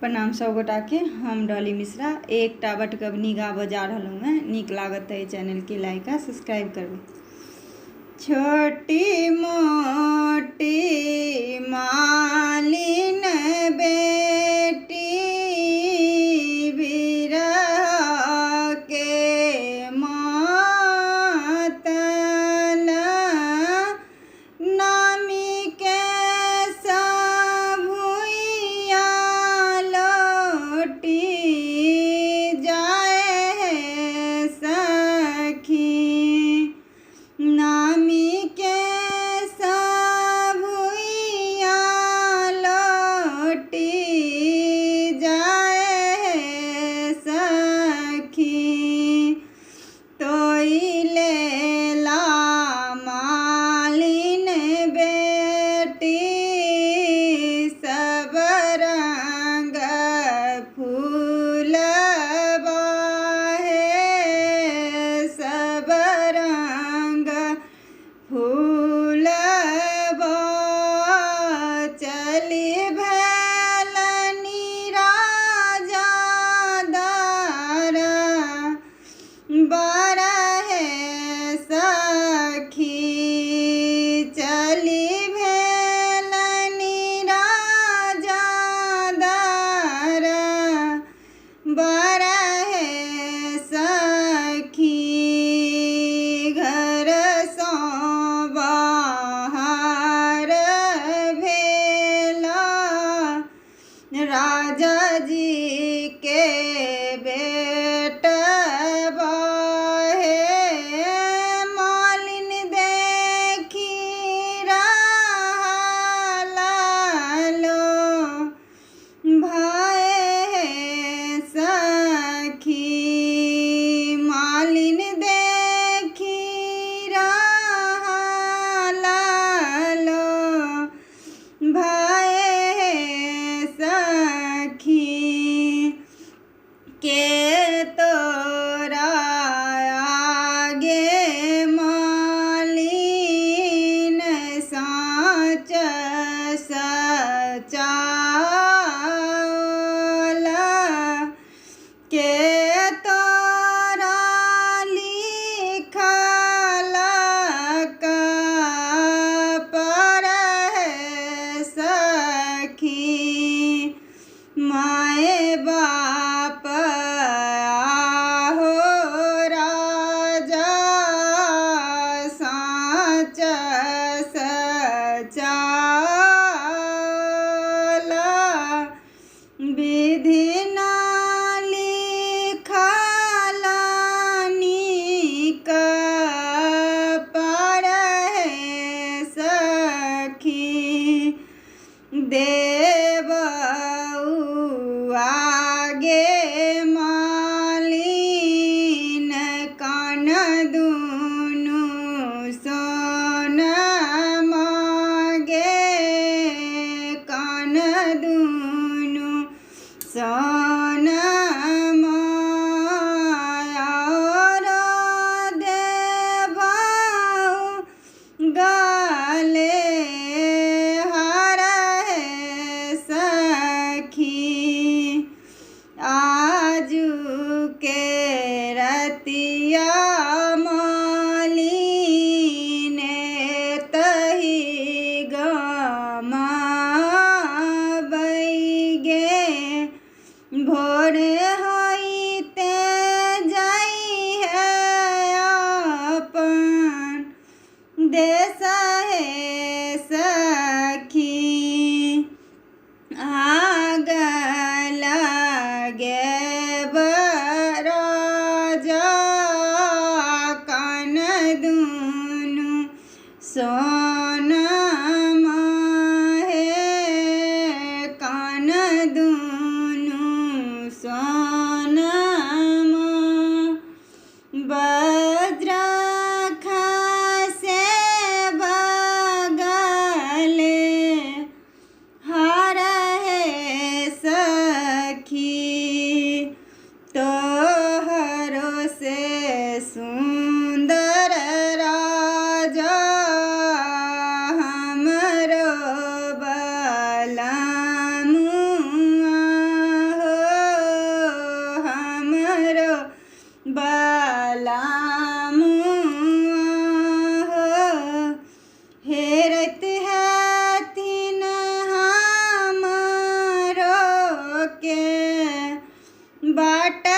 प्रणाम सब गोटाके, हम डॉली मिश्रा एकटा बटगबनी गाबऽ जा रहलहुँ हेँ। नीक लागत तऽ एहि चैनलके लाइक आ सब्सक्राइब करबै। छोटी मोटी मालिन बेटी बिरह के मातल, नामी के भुइया लोटी जाए हे सखी, नामी के भुइया लोटी जाए हे सखी। तोई लेला मालिन बेटी सब रंग फूलबा हे, सब रंग फूलबा। चली भेलनि राजा दारा बरहे सखी, चली भेलनि राजा दारा बरहे सखी। घरसँ बाहर भेला राजा जी के बेटबा हे, मालिन देखी रहलो भाए हे सखी, मालिन देखी रहलो भाए हे सखी। के तोरा आगे मालिन साँच सचाओला, के तोरा लिखल पर हे सखी। माय बाप आहो राजा साँच सचाओला, विधि न लिखल नीक पर हे सखी। देव आगे मालिन कान दुनू सोना मागे, कान दुनू सोना माया देव गाले हर हे सखी। आजू के रतिया मालिन तही गमाबै गे, भोर होइते जाइ है अपन देश हे सखी। आग लगे राजा कान दुनू सोना हे, कान दुनू सोना। बज्र खसे बगले हर हे सखी, तोहरो से सुंदर राजा हमरो बलमुआ बलामुआ हो, हेरैत हेथिन हमरो के बाट।